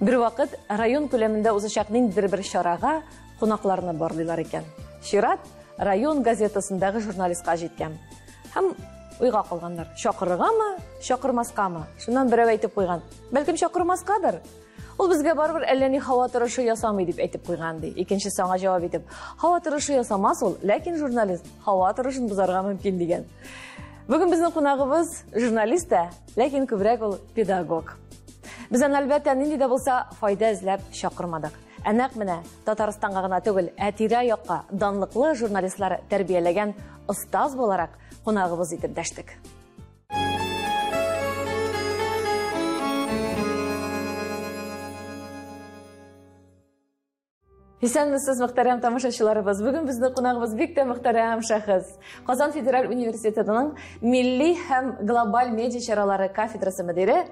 Бервакыт район күләмендә узачак ниндидер бер чарага кунакларны барлыйлар икән. Чират район газетасындагы журналистка җиткән. Һәм уйга калганнар. Чакырыргамы, чакырмаскамы? Шуннан берәү әйтеп куйган. Бәлкем чакырмаскадыр? Ул безгә барыбер әллә ни һава торышы ясамый дип әйтеп куйган ди. Икенчесе аңа җавап итеп, һава торышы ясамас ул, ләкин журналист һава торышын бозарга мөмкин дигән. Бүген безнең кунагыбыз журналист та, ләкин күбрәк ул педагог. Без аны әлбәттә нинди дә булса файда эзләп чакырмадык. Ә нәкъ менә Татарстанга гына түгел, ә тирә-якка данлыклы журналистлар тәрбияләгән остаз буларак кунагыбыз итеп дәштек. Исәнмесез, мөхтәрәм тамашачыларыбыз. Бүген безнең кунагыбыз бик тә мөхтәрәм шәхес. Казан федераль университетының милли һәм глобаль медиа чаралары кафедрасы мөдире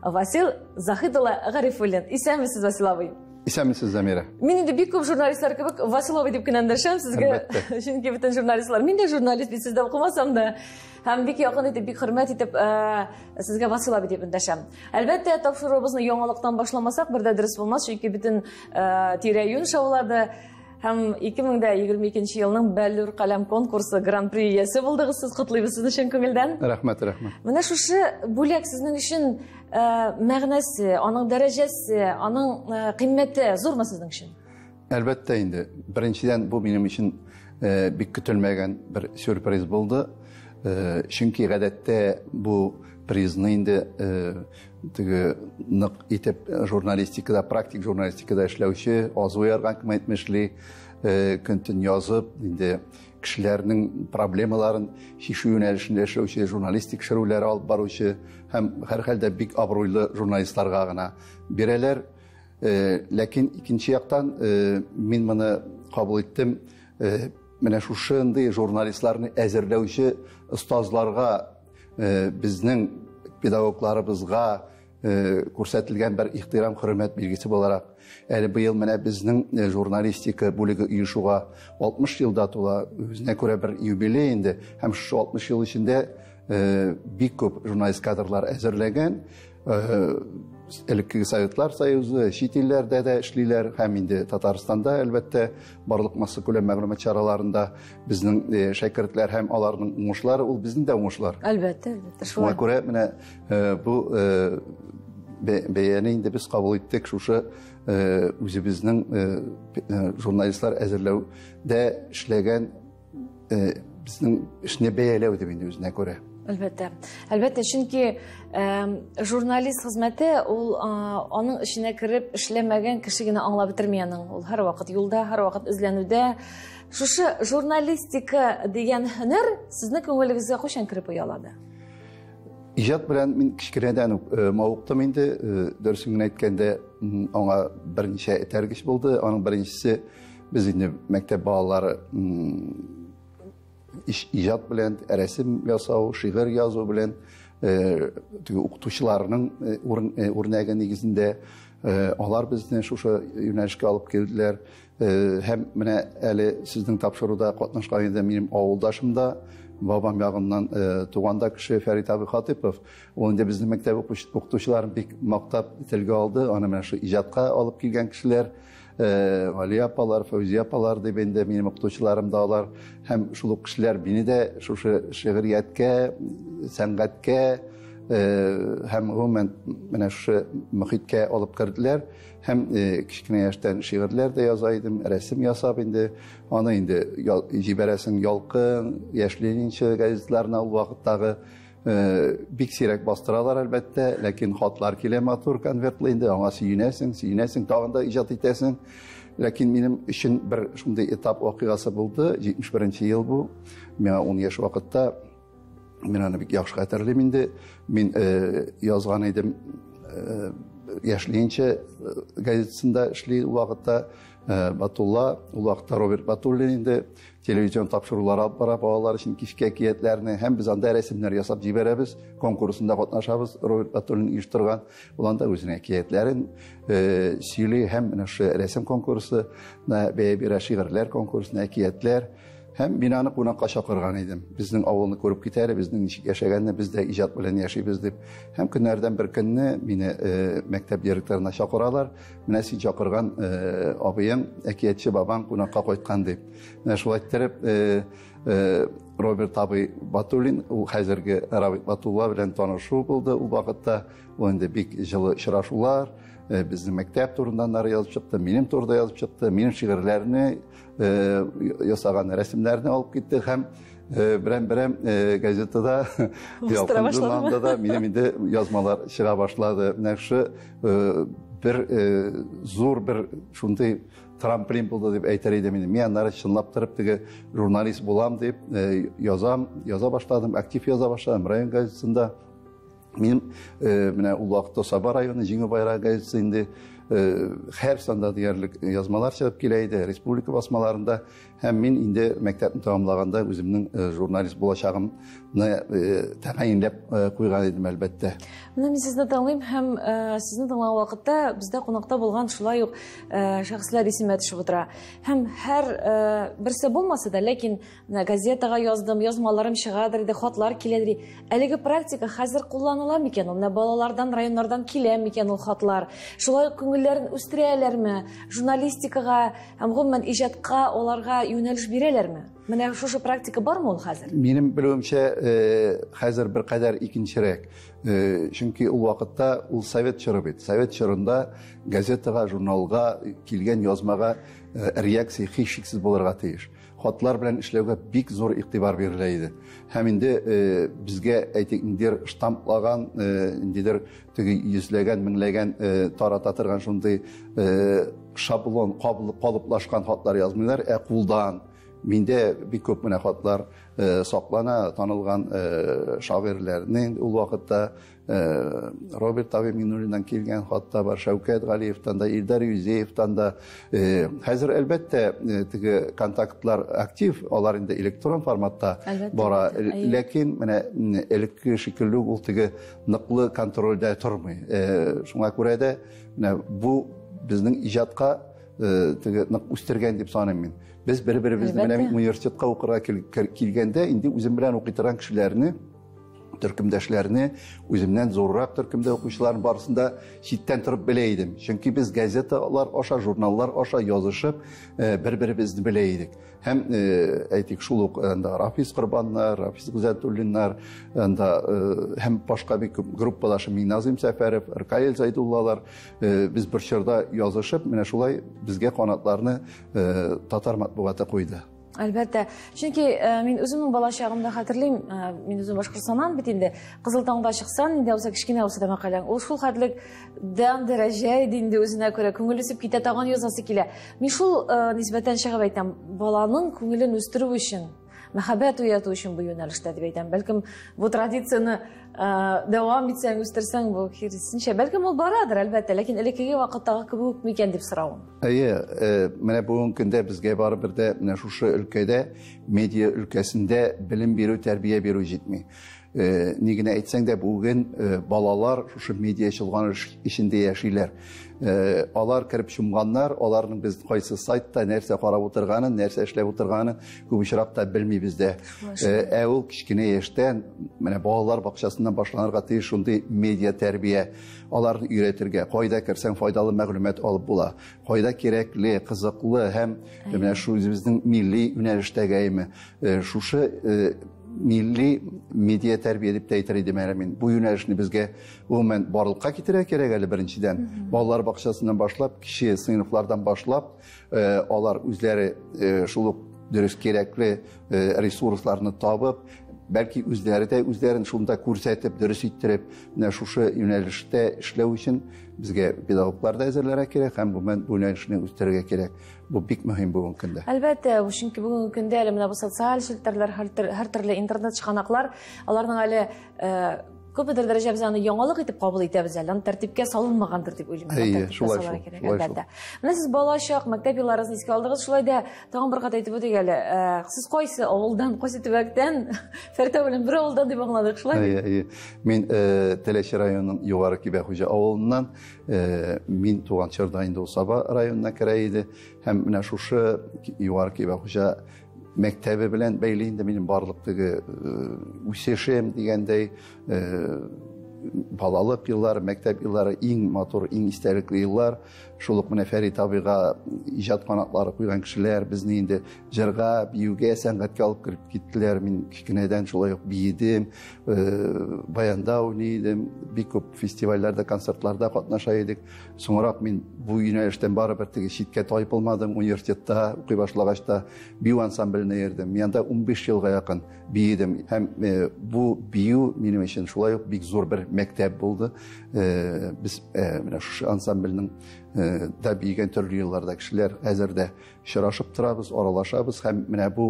Васил Заһид улы Гарифуллин. Исәнмесез, Васил абый. Исәнмесез, Замира. Мин инде бик күп журналистлар кебек Васил абый дип кенә эндәшәм сезгә. Чөнки бөтен журналистлар, мин дә журналист бит, сездә укымасам да. Һәм бик якын итеп, бик хөрмәт итеп сезгә Васил абый дип эндәшәм. Әлбәттә, тапшыруыбызны яңалыктан башламасак, бер дә дөрес булмас, чөнки бөтен тирә-юнь шаулады. Һәм 2022 елның Бәллүр каләм конкурсы гран-при иясе булдыгыз сез. Котлыйбыз сезне чын күңелдән. Рәхмәт, рәхмәт. Менә шушы бүләк сезнең өчен мәгънәсе, аның дәрәҗәсе, аның кыйммәте зурмы сезнең өчен? Әлбәттә инде. Беренчедән, бу минем өчен бик көтелмәгән бер сюрприз булды. Чөнки гадәттә бу призны инде теге нык итеп журналистикада, практик журналистикада эшләүче, азу ярган кем әйтмешли, көн-төн язып, инде кешеләрнең проблемаларын чишү юнәлешендә эшләүче, журналист тикшерүләре алып баручы һәм һәрхәлдә бик абруйлы журналистларга гына бирәләр. Ләкин икенче яктан мин моны кабул иттем. Менә шушындый журналистларны әзерләүче остазларга, безнең педагогларыбызга күрсәтелгән бер ихтирам, хөрмәт билгесе буларак. Әле быел менә безнең журналистика бүлеге оешуга 60 елда тула, үзенә күрә бер юбилей инде. Һәм шушы 60 ел эчендә бик күп журналист кадрлар әзерләгән. Элеккеге Советлар Союзы, чит илләрдә дә эшлиләр һәм инде Татарстанда, әлбәттә, барлык массакүләм мәгълүмат чараларында безнең шәкертләр һәм аларның уңышлары, ул безнең дә уңышлар. Әлбәттә, әлбәттә, шулай. Шуңа күрә менә бу бәяне инде без кабул иттек шушы үзебезнең журналистлар әзерләүдә эшләгән безнең эшне бәяләү дип инде үзенә күрә. Әлбәттә. Әлбәттә, чөнки журналист хезмәте ул аның эченә кереп эшләмәгән кеше генә аңлап бетерми аның. Ул һәрвакыт юлда, һәрвакыт эзләнүдә. Шушы журналистика дигән һөнәр сезнең күңелегезгә кайчан кереп оялады? Иҗат белән мин кечкенәдән үк мавыктым инде. Дөресен генә әйткәндә, аңа берничә этәргеч булды. Аның беренчесе, без инде мәктәп балалары иҗат белән, рәсем ясау, шигырь язу белән, теге укытучыларның үрнәге нигезендә алар безне шушы юнәлешкә алып килделәр. Һәм менә әле сезнең тапшыруда катнашкан инде минем авылдашым да, бабам ягыннан туган да кеше Фәрит абый Хатыйпов. Ул инде безнең мәктәп укытучыларын бик мактап телгә алды. Аны менә шу иҗатка алып килгән кешеләр. Галия апалар, Фәүзия апалар дип инде минем укытучыларым да алар. Һәм шул ук кешеләр мине дә шушы шигърияткә, сәнгатькә, һәм гомумән менә шушы мөхиткә алып керделәр. Һәм кечкенә яшьтән шигырьләр дә яза идем, рәсем ясап инде. Аны инде җибәрәсең Ялкын, Яшь Ленинчы газетларына ул вакыттагы. Бик сирәк бастыралар әлбәттә, ләкин хатлар килә матур конвертлы инде, аңа сөенәсең, сөенәсең, тагын да иҗат итәсең. Ләкин минем өчен бер шундый этап вакыйгасы булды, 71 ел бу, миңа 10 яшь вакытта, мин аны бик яхшы хәтерлим инде, мин язган идем, Яшь Ленинчы газетасында эшли ул вакытта, Батулла, ул вакытта Роберт Батуллин инде телевизион тапшырулар алып бара балалар өчен кичке әкиятләрне, һәм без анда рәсемнәр ясап җибәрәбез, конкурсында катнашабыз, Роберт Батуллин оештырган. Ул анда үзенең әкиятләрен сөйли һәм менә шушы рәсем конкурсына бәя бирә, шигырьләр конкурсына, әкиятләр. Һәм мин аны кунакка чакырган идем. Безнең авылны күреп кит әле, безнең ничек яшәгәнне, без дә иҗат белән яшибез дип. Һәм көннәрдән бер көнне мине мәктәп директорына чакыралар. Менә син чакырган абыең, әкиятче бабаң кунакка кайткан дип. Менә шулай иттереп, Роберт абый Батуллин, ул хәзерге Равит Батулла белән танышу булды ул вакытта. Ул инде бик җылы очрашулар, безнең мәктәп турында аннары язып чыкты, минем турыда язып чыкты, минем шигырьләрне ясаган рәсемнәрне алып китте һәм берәм-берәм газетада, Ялкын журналында да минем инде язмалар чыга башлады. Менә шушы бер зур бер шундый трамплин булды дип әйтер идем инде. Мин аннары чынлап торып теге журналист булам дип язам, яза башладым, актив яза башладым район газетасында. Минем менә ул вакытта Саба районы Җиңү байрагы газетасы инде һәр санда диярлек язмалар чыгып килә иде республика басмаларында. Һәм мин инде мәктәпне тәмамлаганда үземнең журналист булачагымны тәгаенләп куйган идем, әлбәттә. Менә мин сезне тыңлыйм һәм сезне тыңлаган вакытта бездә кунакта булган шулай ук шәхесләр исемә төшеп утыра. Һәм һәр берсе булмаса да, ләкин менә газетага яздым, язмаларым чыгадыр иде, хатлар киләдер иде. Әлеге практика хәзер кулланыла микән ул? Менә балалардан, районнардан килә микән ул хатлар? Шулай ук күңелләрен үстерәләрме? Журналистикага һәм гомумән иҗатка аларга юнәлеш бирәләрме? Менә шушы практика бармы ул хәзер? Минем белүемчә, хәзер беркадәр икенчерәк. Чөнки ул вакытта ул совет чоры бит. Совет чорында газетага, журналга килгән язмага реакция һичшиксез булырга тиеш. Хатлар белән эшләүгә бик зур игътибар бирелә иде. Һәм инде безгә, әйтик, ниндидер штамплаган, ниндидер теге йөзләгән, меңләгән тарата торган шундый шаблон, калыплашкан хатлар язмыйлар, ә кулдан. Миндә бик күп менә хатлар саклана, танылган шагыйрьләрнең ул вакытта Роберт абый Миңнуллиннан килгән хатта бар, Шәүкәт Галиевтан да, Илдар Юзеевтан да. Хәзер, әлбәттә, теге контактлар актив, алар инде электрон форматта бара. Ләкин менә элекке шикелле ул теге ныклы контрольдә тормый. Шуңа күрә дә менә бу безнең иҗатка теге нык үстергән дип саныйм мин. Без бер-беребезне менә мин университетка укырга килгәндә инде үзем белән укый торган кешеләрне, төркемдәшләрне, үземнән зуррак төркемдә укучыларны барысын да читтән торып белә идем. Чөнки без газеталар аша, журналлар аша язышып, бер-беребезне белә идек. Һәм, әйтик, шул ук анда Рафис Корбаннар, Рафис Гыйззәтуллиннар, анда һәм башка бик күп группалашы Миназим Сәфәров, Ркаил Зайдуллалар, без бер чорда язышып, менә шулай безгә канатларны татар матбугаты куйды. Әлбәттә, чөнки мин үземнең бала чагымда хәтерлим, мин үзем Башкортстаннан бит инде, Кызыл таңда чыксан, инде булса кечкенә булса да мәкаләң, ул шул хәтлек дәм дәрәҗә иде инде үзенә күрә, күңел үсеп китә, тагын язасы килә. Мин шул нисбәттән чыгып әйтәм, баланың күңелен үстерү өчен, мәхәббәт уяту өчен бу юнәлештә дип әйтәм. Бәлкем бу традицияне дәвам итсәң, үстерсәң, бу киресенчә, бәлкем ул барадыр, әлбәттә, ләкин элеккеге вакыттагы кебек үк микән дип соравым. Әйе, менә бүгенге көндә безгә барыбер дә менә шушы өлкәдә, медиа өлкәсендә белем бирү, тәрбия бирү җитми. Ни генә әйтсәң дә, бүген балалар шушы медиа чолганыш эчендә яшиләр. Алар кереп чумганнар, аларның без кайсы сайтта нәрсә карап утырганын, нәрсә эшләп утырганын күп очракта белмибез дә. Ә ул кечкенә яшьтән, менә балалар бакчасыннан башланырга тиеш шундый медиа тәрбия. Аларны өйрәтергә, кайда керсәң файдалы мәгълүмат алып була, кайда кирәкле, кызыклы һәм менә шу үзебезнең милли юнәлештәге әйме, шушы милли медиа тәрбия дип тә әйтер идем әле мин. Бу юнәлешне безгә гомумән барлыкка китерергә кирәк әле беренчедән. Балалар бакчасыннан башлап, кече сыйныфлардан башлап, алар үзләре шул ук дөрес кирәкле ресурсларны табып, бәлки үзләре дә үзләрен шунда күрсәтеп, дөрес иттереп, менә шушы юнәлештә эшләү өчен безгә педагоглар да әзерләргә кирәк һәм гомумән бу юнәлешне үстерергә кирәк. Бу бик мөһим бүгенге көндә. Әлбәттә, бу чөнки бүгенге көндә әле менә бу социаль челтәрләр, һәр төрле интернет чыганаклар, аларның әле күпмедер дәрәҗә без аны яңалык итеп кабул итәбез әле, аны тәртипкә салынмагандыр дип уйлыйм. Әйе, Тәртипкә шулай салырга шул, кирәк, шулай шул. әлбәттә. Менә сез балачак, мәктәп елларыгызны искә алдыгыз, шулай да тагын бер кат әйтеп үтик әле. Сез кайсы авылдан, кайсы төбәктән, Фәртә белән бер авылдан дип аңладык, шулай бит? Әйе, әйе. Мин Теләче районының Югары Кибәхуҗа авылыннан, мин туган чорда инде ул Саба районына керә иде. Һәм менә шушы Югары Кибәхуҗа мәктәбе белән бәйле инде минем барлык теге үсешем дигәндәй, балалык еллары, мәктәп еллары иң матур, иң истәлекле еллар. Шул ук менә Фәрит абыйга иҗат канатлары куйган кешеләр безне инде җырга, биюгә, сәнгатькә алып кереп киттеләр. Мин кечкенәдән шулай ук биедем, баянда уйный идем, бик күп фестивальләрдә, концертларда катнаша идек. Соңрак мин бу юнәлештән барыбер теге читкә тайпылмадым. Университетта укый башлагач та бию ансамбленә йөрдем. Мин анда 15 елга якын биедем. Һәм бу бию минем өчен шулай ук бик зур бер мәктәп булды. Без менә шушы ансамбльнең да биегән төрле елларда кешеләр хәзер дә очрашып торабыз, аралашабыз һәм менә бу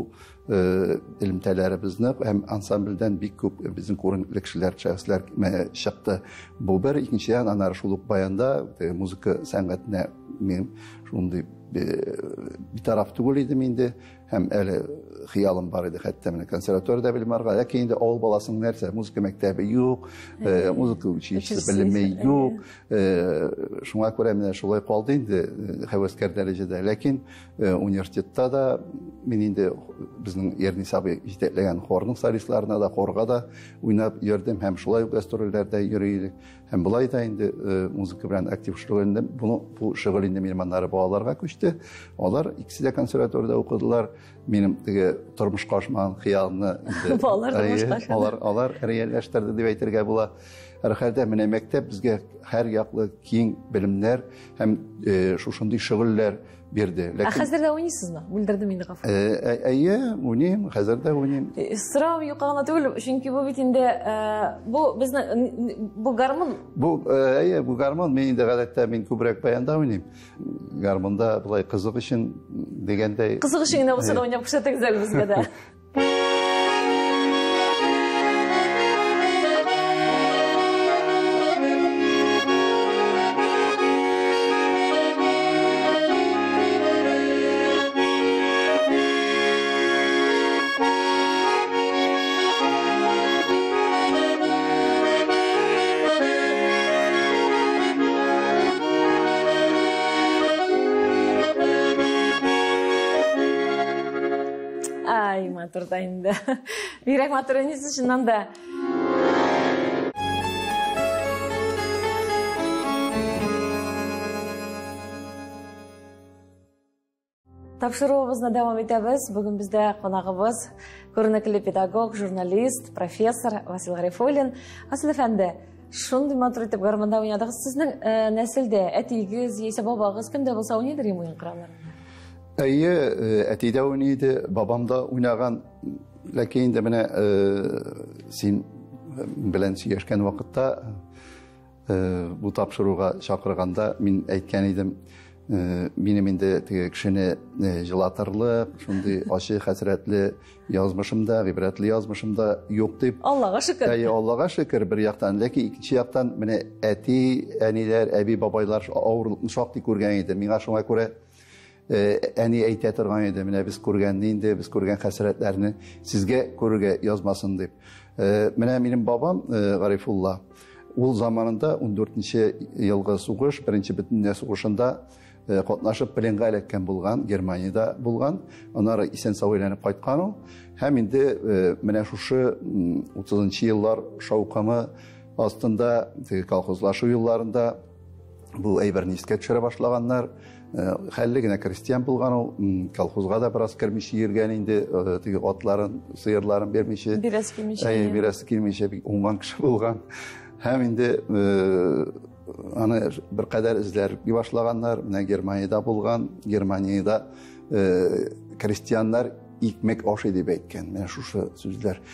элемтәләребезне һәм ансамбльдән бик күп безнең күренекле кешеләр, шәхесләр чыкты. Бу бер, икенчедән, аннары шул ук баянда музыка сәнгатенә мин шундый битараф түгел идем инде. Һәм әле хыялым бар иде, хәтта менә консерваториядә белем алырга. Ләкин инде авыл баласының нәрсә, музыка мәктәбе юк, музыка училищесы белеме юк. Шуңа күрә менә шулай калды инде һәвәскәр дәрәҗәдә. Ләкин университетта да мин инде безнең Ернис абый җитәкләгән хорның солистларына да, хорга да уйнап йөрдем һәм шулай ук гастрольләрдә йөри идек. Һәм болай да инде музыка белән актив шөгыльләндем. Бу шөгыль инде минем аннары балаларга күчте. Алар икесе дә консерваториядә укыдылар. Минем теге тормышка ашмаган хыялымны инде балалар тормышка ашырды. Алар реальләштерде дип әйтергә була. Һәрхәлдә менә мәктәп безгә һәр яклы киң белемнәр һәм шушындый шөгыльләр бирде. Ә хәзер дә уйныйсызмы? Бүлдердем инде, гафу. Әйе, уйныйм, хәзер дә уйныйм. Сорау юкка гына түгел, чөнки бу бит инде бу безнең бу гармун. Бу әйе, бу гармун. Мин инде гадәттә мин күбрәк баянда уйныйм. Гармунда былай кызык өчен дигәндәй. Кызык өчен генә булса да уйнап күрсәтегез әле безгә дә. Ай, матур да инде. Бигрәк матур уйныйсыз чыннан да. Тапшыруыбызны дәвам итәбез. Бүген бездә кунагыбыз күренекле педагог, журналист, профессор Васил Гарифуллин. Васил әфәнде, шундый матур итеп гармунда уйнадыгыз. Сезнең нәселдә әтиегез яисә бабагыз кем дә булса уйныйдыр инде уен коралларында? Әйе, әти дә уйный иде, бабам да уйнаган. Ләкин инде менә син белән сөйләшкән вакытта бу тапшыруга чакырганда мин әйткән идем, минем инде теге кешене җылатырлык, шундый ачы, хәсрәтле язмышым да, гыйбрәтле язмышым да юк дип. Аллага шөкер. Әйе, Аллага шөкер бер яктан, ләкин икенче яктан менә әти, әниләр, әби, бабайлар авырлыкны шактый күргән иде. Миңа шуңа күрә әни әйтә торган иде, менә без күргәнне инде, без күргән хәсрәтләрне сезгә күрергә язмасын дип. Менә минем бабам Гарифулла, ул заманында 14 елгы сугыш, беренче бөтендөнья сугышында катнашып пленга эләккән булган, Германиядә булган, аннары исән-сау әйләнеп кайткан ул. Һәм инде менә шушы 30 еллар шаукымы астында, теге колхозлашу елларында бу әйберне искә төшерә башлаганнар. Хәлле генә крестьян булган ул, колхозга да бераз кермичә йөргән инде, теге атларын, сыерларын бермичә. Бирәсе килмичә. Әйе, бирәсе килмичә бик уңган кеше булган. Һәм инде аны беркадәр эзләр башлаганнар. Менә Германиядә булган, Германиядә крестьяннар икмәк ашый дип әйткән. Менә шушы сүзләр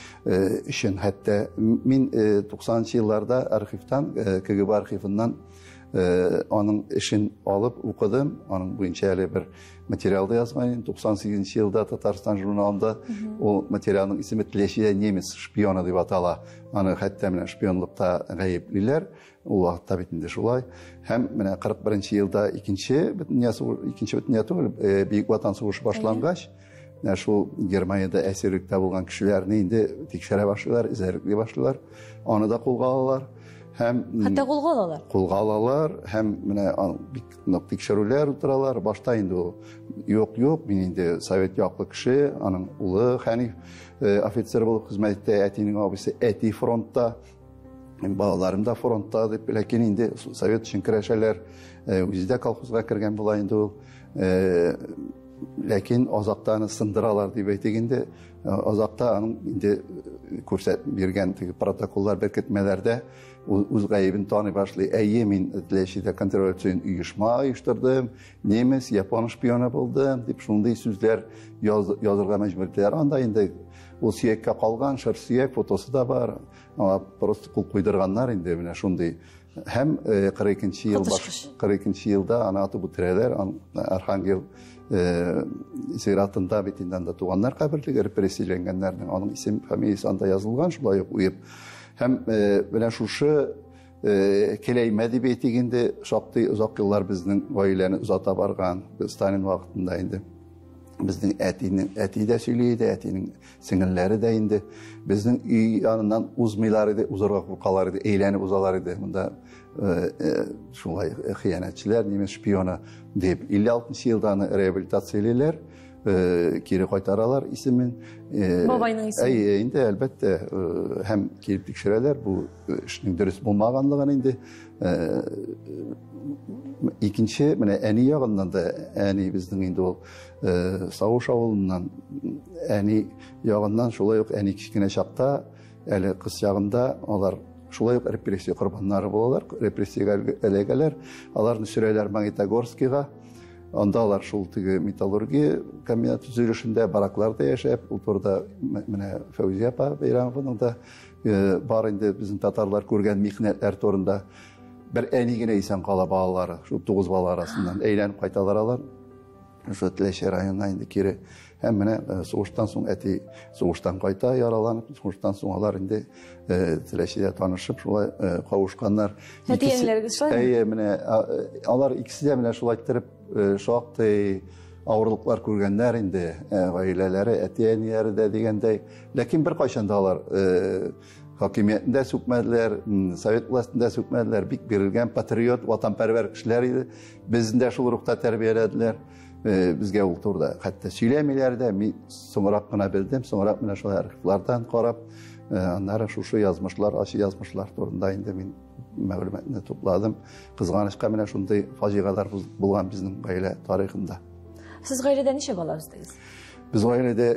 өчен хәтта мин 90 елларда архивтан, КГБ архивыннан аның эшен алып укыдым. Аның буенча әле бер материал да язган идем. 98 елда Татарстан журналында ул материалның исеме Теләчедә немец шпионы дип атала. Аны хәтта менә шпионлыкта гаеплиләр. Ул вакытта бит инде шулай. Һәм менә 41 елда икенче бөтендөнья сугышы, икенче бөтендөнья түгел, Бөек Ватан сугышы башлангач, менә шул Германиядә әсирлектә булган кешеләрне инде тикшерә башлыйлар, эзәрлекли башлыйлар. Аны да кулга алалар. Һәм хәтта кулга алалар. Кулга алалар һәм менә бик нык тикшерүләр утыралар. Башта инде ул юк, юк, мин инде совет яклы кеше, аның улы Хәниф офицер булып хезмәт итә, әтинең абыйсы, әти фронтта, балаларым да фронтта дип, ләкин инде совет өчен көрәшәләр. Үзе дә колхозга кергән була инде ул. Ләкин азакта аны сындыралар дип әйтик инде. Азакта аның инде күрсәт биргән теге протоколлар, беркетмәләрдә үз гаебен таный башлый. Әйе, мин Теләчедә контрреволюцион оешма оештырдым, немец, япон шпионы булдым дип шундый сүзләр язырга мәҗбүр ителәр. Анда инде ул сөяккә калган, шыр сөяк фотосы да бар. Аңа просто кул куйдырганнар инде менә шундый. Һәм 42 ел баш, 42 елда аны атып үтерәләр. Архангел зиратында бит инде анда туганнар каберлеге, репрессияләнгәннәрнең аның исем, фамилиясе анда язылган, шулай ук уеп. Һәм менә шушы келәймә дип әйтик инде, шактый озак еллар безнең гаиләне озата барган, Сталин вакытында инде. Безнең әтинең, әти дә сөйли иде, әтинең сеңелләре дә инде безнең өй яныннан узмыйлар иде, узарга куркалар иде, әйләнеп узалар иде. Монда шулай хыянәтчеләр, немец шпионы дип. 56 елда аны реабилитациялиләр, кире кайтаралар исемен. Бабайның исемен. Әйе, инде әлбәттә, һәм килеп тикшерәләр бу эшнең дөрес булмаганлыгын инде. Икенче, менә әни ягыннан да, әни безнең инде ул Сауш авылыннан, әни ягыннан шулай ук әни кечкенә чакта, әле кыз чагында алар шулай ук репрессия корбаннары булалар, репрессиягә эләгәләр. Аларны сөрәләр Магнитогорскига. Анда алар шул теге металлургия комбинаты төзелешендә баракларда яшәп, ул турыда менә Фәүзия апа Бәйрәмованың да бар инде безнең татарлар күргән михнәтләр турында. Бер әни генә исән кала балалары, шул 9 бала арасыннан әйләнеп кайталар алар. Шул Теләче районына инде кире. Һәм менә сугыштан соң әти сугыштан кайта, яраланып, сугыштан соң алар инде Теләчедә танышып, шулай кавышканнар. Әти-әниләрегез шулай? Әйе, менә алар икесе дә менә шулай иттереп шактый авырлыклар күргәннәр инде, гаиләләре, әти-әниләре дә дигәндәй. Ләкин беркайчан да алар хакимиятне дә сүкмәделәр, совет властен дә сүкмәделәр. Бик бирелгән патриот, ватанпәрвәр кешеләр иде. Безне дә шул рухта тәрбияләделәр. Безгә ул турыда хәтта сөйләмиләр дә, мин соңрак кына белдем, соңрак менә шулай архивлардан карап, аннары шушы язмышлар, ачы язмышлар турында инде мин мәгълүматны тупладым. Кызганычка менә шундый фаҗигалар булган безнең гаилә тарихында. Сез гаиләдә ничә бала үстегез? Без гаиләдә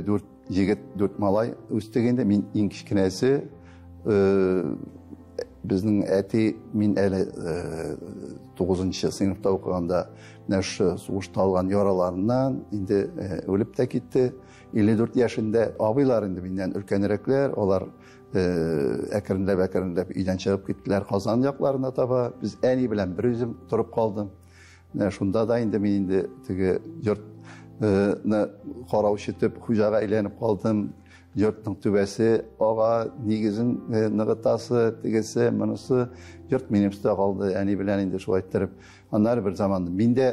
4 егет, 4 малай үстек инде. Мин иң кечкенәсе. Безнең әти, мин әле 9 сыйныфта укыганда менә шушы сугышта алган яраларыннан инде үлеп тә китте. 54 яшендә. Абыйлар инде миннән өлкәнрәкләр, алар әкренләп-әкренләп өйдән чыгып киттеләр Казан якларына таба. Без әни белән бер үзем торып калдым. Менә шунда да инде мин инде теге йортны караучы төп хуҗага әйләнеп калдым. Йортның түбәсе ага, нигезен ныгытасы, тегесе, монысы. Йорт минем өстә калды, әни белән инде шулай иттереп. Аннары бер заман мин дә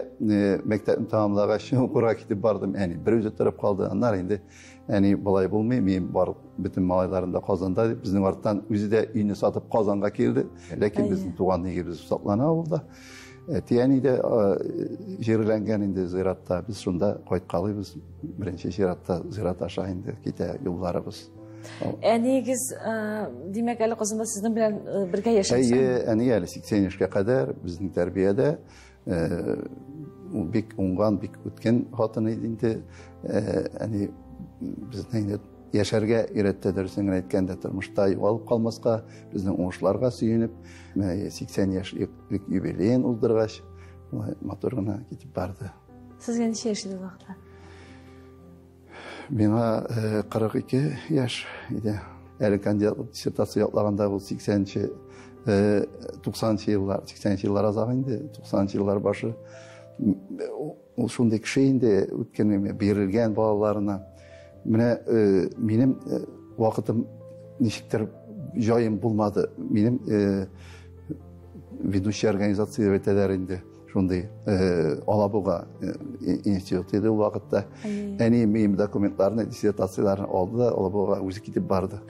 мәктәпне тәмамлагач укырга китеп бардым, әни бер үзе торып калды. Аннары инде әни болай булмый, мин барлык бөтен малайларым да Казанда дип, безнең арттан үзе дә өйне сатып Казанга килде. Ләкин безнең туган нигезебез саклана авылда. Әти-әни дә җирләнгән инде зиратта. Без шунда кайткалыйбыз. Беренче зиратта, зират аша инде китә юлларыбыз. Әниегез, димәк, әле Казанда сезнең белән бергә яшәп? Әйе, әни әле 80 яшькә кадәр безнең тәрбиядә. Ул бик уңган, бик үткен хатын иде инде. Әни безне инде яшәргә өйрәтте, дөресен генә әйткәндә, тормышта югалып калмаска, безнең уңышларга сөенеп, менә 80 яшьлек юбилеен уздыргач, шулай матур гына китеп барды. Сезгә ничә яшь иде ул вакытта? Миңа 42 яшь иде. Әле кандидатлык диссертация ятлаганда ул сиксәнче, туксанынчы еллар, сиксәнче еллар азагы инде, туксанынчы еллар башы. Ул шундый кеше инде, үткән бирелгән балаларына. Менә минем вакытым ничектер җаем булмады. Минем ведущий организация дип әйтәләр инде. Шундый Алабуга институты иде ул вакытта. Әни минем документларны, диссертацияләрне алды да Алабугага үзе китеп барды.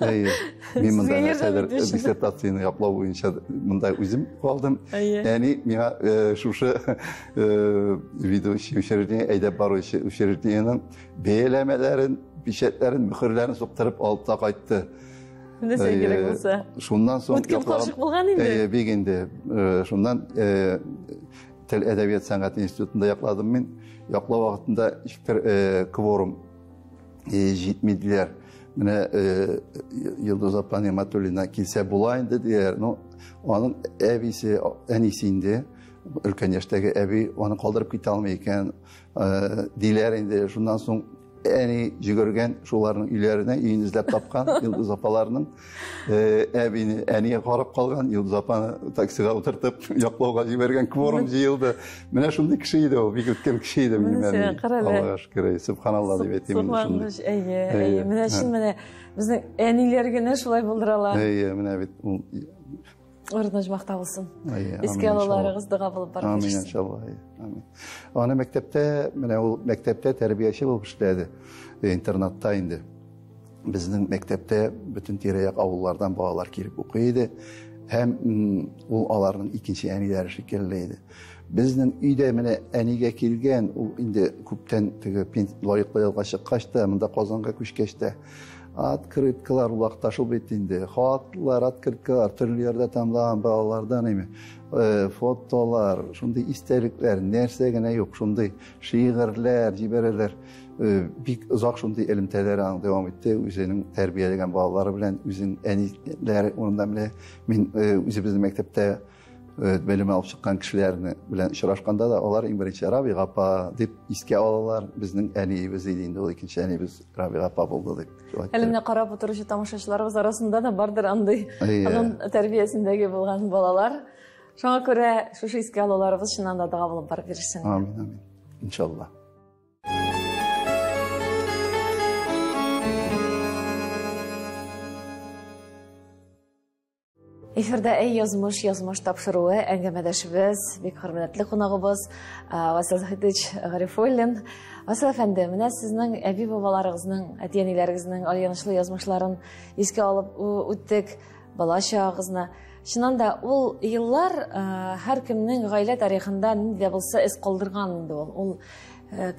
Әйе. Мин монда нәрсәдер диссертацияне яклау буенча монда үзем калдым. Әни миңа шушы ведущий учреждение, әйдәп баручы учреждениенең бәяләмәләрен, печатьләрен, мөхерләрен суктырып алып та кайтты. Нәрсә кирәк булса. Шуннан соң үткен карчык булган инде. Әйе, бик инде. Шуннан тел әдәбият сәнгать институтында якладым мин. Яклау вакытында ничектер кворум җитми диләр. Менә Йолдыз апа Нигъмәтуллина килсә була инде диләр. Ну, аның әбисе, әнисе инде, өлкән яшьтәге әби аны калдырып китә алмый икән, диләр инде. Шуннан соң әни йөгергән шуларның өйләренә, өен эзләп тапкан Йолдыз апаларның. Әбине әнигә карап калган, Йолдыз апаны таксига утыртып, яклауга җибәргән, кворум җыелды. Менә шундый кеше иде ул, бик үткен кеше иде минем әни. Аллага шөкер, субханалла дип әйтим инде шундый. Әйе, әйе. Менә чын менә безнең әниләр генә шулай булдыра ала. Әйе, менә бит ул Орын оҗмахта булсын. Искә алуларыгыз дога булып барып Амин, иншалла. Амин. Аны мәктәптә, менә ул мәктәптә тәрбияче булып эшләде. Интернатта инде. Безнең мәктәптә бөтен тирә-як авыллардан балалар килеп укый иде. Һәм ул аларның икенче әниләре шикелле иде. Безнең өйдә менә әнигә килгән, ул инде күптән теге лаеклы ялга чыккач та, монда Казанга күчкәч тә, открыткалар ул вакытта шул бит инде. Хатлар, открыткалар, төрле ярдә тамлаган балалардан име, фотолар, шундый истәлекләр, нәрсә генә юк, шундый шигырьләр җибәрәләр. Бик озак шундый элемтәләр аның дәвам итте, үзенең тәрбияләгән балалары белән, үзенең әниләре урында менә мин үзебезнең мәктәптә белем алып чыккан кешеләрне белән очрашканда да алар иң беренче Рабига апа дип искә алалар. Безнең әниебез иде инде ул, икенче әниебез Рабига апа булды дип. Әле менә карап утыручы тамашачыларыбыз арасында да бардыр андый аның тәрбиясендәге булган балалар. Шуңа күрә шушы искә алуларыбыз чыннан да дога булып барып йөрсен. Амин, амин. Иншалла. Эфирда Әй язмыш, язмыш тапшыруы, әңгәмәдәшебез, бик хөрмәтле кунагыбыз Васил Заһитович Гарифуллин. Васил әфәнде, менә сезнең әби-бабаларыгызның, әти-әниләрегезнең аянычлы язмышларын искә алып үттек, бала чагыгызны. Чыннан да ул еллар һәркемнең гаилә тарихында нинди дә булса эз калдырган инде ул. Ул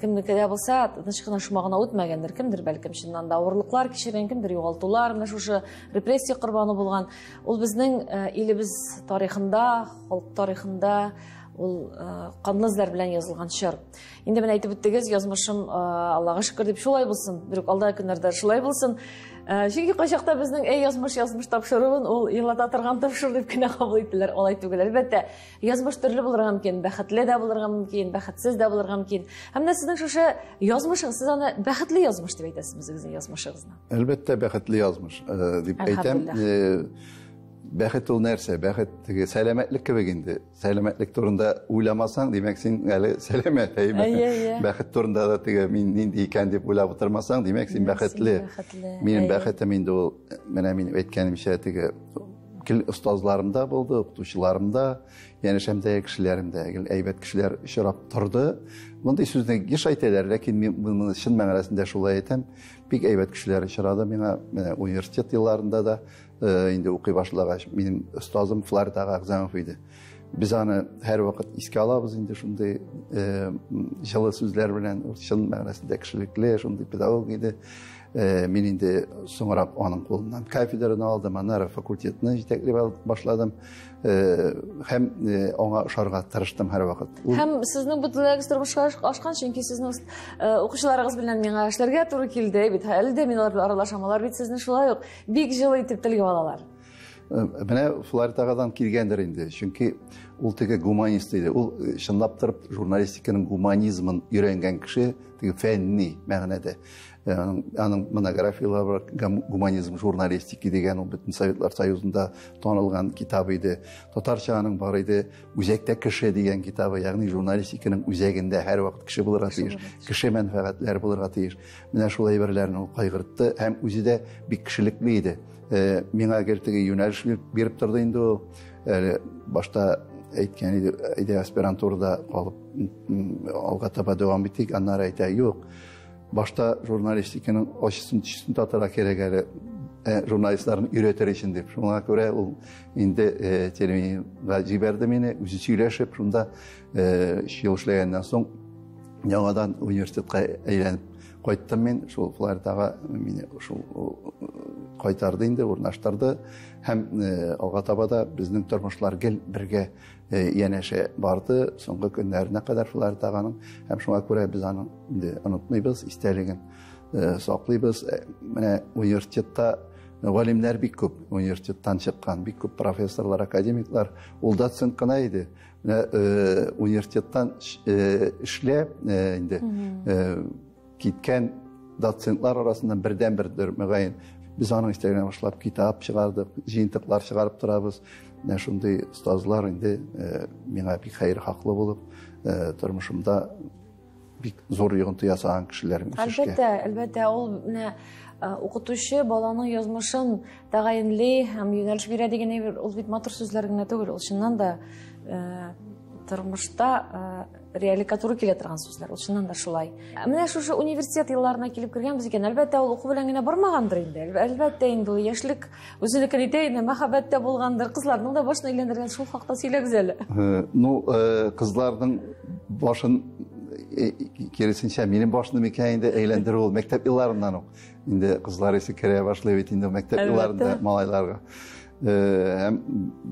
кемнеке дә булса тыныч кына шома гына үтмәгәндер, кемдер бәлкем чыннан да авырлыклар кичергән, кемдер югалтулар, менә шушы репрессия корбаны булган. Ул безнең илебез тарихында, халык тарихында ул канлы эзләр белән язылган чор. Инде менә әйтеп үттегез, язмышым Аллага шөкер дип шулай булсын, бер үк алдагы көннәрдә шулай булсын. Чөнки кайчакта безнең әй язмыш, язмыш тапшыруын ул елата торган тапшыру дип кенә кабул иттеләр. Алай түгел, әлбәттә. Язмыш төрле булырга мөмкин, бәхетле дә булырга мөмкин, бәхетсез дә булырга мөмкин. Һәм менә сезнең шушы язмышыгыз, сез аны бәхетле язмыш дип әйтәсезме үзегезнең язмышыгызны? Әлбәттә, бәхетле язмыш дип әйтәм. Бәхет ул нәрсә? Бәхет теге сәламәтлек кебек инде. Сәламәтлек турында уйламасаң, димәк, син әле сәламәт, әйеме? Бәхет турында да теге мин нинди икән дип уйлап утырмасаң, димәк, син бәхетле. Минем бәхетем инде ул, менә мин әйткәнемчә, теге гел остазларым да булды, укытучыларым да, янәшәмдәге кешеләрем дә гел әйбәт кешеләр очрап торды. Мондый сүзне еш әйтәләр, ләкин мин моны чын мәгънәсендә шулай әйтәм. Бик әйбәт кешеләр очрады миңа. Менә университет елларында да инде укый башлагач, минем остазым Фларид ага Әгъзамов иде. Без аны һәрвакыт искә алабыз инде шундый җылы сүзләр белән, ул чын мәгънәсендә кешелекле, шундый педагог иде. Мин инде соңрак аның кулыннан кафедраны алдым, аннары факультетны җитәкли башладым. Һәм аңа ошарга тырыштым һәрвакыт. Һәм сезнең бу теләгегез тормышка ашкан, чөнки сезнең укучыларыгыз белән миңа эшләргә туры килде бит. Әле дә мин алар белән аралашам, алар бит сезне шулай ук бик җылы итеп телгә алалар. Менә Фларид агадан килгәндер инде, чөнки ул теге гуманист иде. Ул чынлап торып журналистиканың гуманизмын өйрәнгән кеше, теге фәнни мәгънәдә. Аның монографияләре бар, гуманизм журналистики дигән, ул бөтен Советлар Союзында танылган китап иде. Татарча аның бар иде, Үзәктә кеше дигән китабы, ягъни журналистиканың үзәгендә һәрвакыт кеше булырга тиеш, кеше мәнфәгатьләре булырга тиеш. Менә шул әйберләрне ул кайгыртты һәм үзе дә бик кешелекле иде. Миңа гел теге юнәлеш биреп торды инде ул. Әле башта әйткән иде, әйдә аспирантурада калып алга таба дәвам итик, аннары әйтә, юк. Башта журналистиканың ачысын төшесен татырга кирәк әле, журналистларны өйрәтер өчен дип. Шуңа күрә ул инде телевидениегә җибәрде мине, үзе сөйләшеп, шунда 3 ел эшләгәннән соң яңадан университетка әйләнеп кайттым мин. Шул Флоридага мине шул кайтарды инде, урнаштырды. Һәм алга таба да безнең тормышлар гел бергә янәшә барды соңгы көннәренә кадәр Флоридаганың. Һәм шуңа күрә без аны инде онытмыйбыз, истәлеген саклыйбыз. Менә университетта галимнәр бик күп, университеттан чыккан бик күп профессорлар, академиклар. Ул доцент кына иде. Менә университеттан эшләп инде киткән доцентлар арасыннан бердән-бердер мөгаен. Без аның истәлегенә башлап китап чыгардык, җыентыклар чыгарып торабыз. Менә шундый остазлар инде миңа бик хәер хаклы булып, тормышымда бик зур йогынты ясаган кешеләр үсешкә. Әлбәттә, әлбәттә, ул менә укытучы баланың язмышын тәгаенли һәм юнәлеш бирә дигән әйбер, ул бит матур сүзләр генә түгел, ул чыннан да тормышта реаликка туры килә торган сүзләр, ул чыннан да шулай. Менә шушы университет елларына килеп кергәнбез икән, әлбәттә, ул уку белән генә бармагандыр инде. Әлбәттә инде ул яшьлек үзенекен итә инде, мәхәббәт тә булгандыр, кызларның да башын әйләндергән, шул хакта сөйләгез әле. Ну, кызларның башын киресенчә, минем башны микән инде әйләндерү ул мәктәп елларыннан ук. Инде кызлар исе керә башлый бит инде мәктәп елларында малайларга. Һәм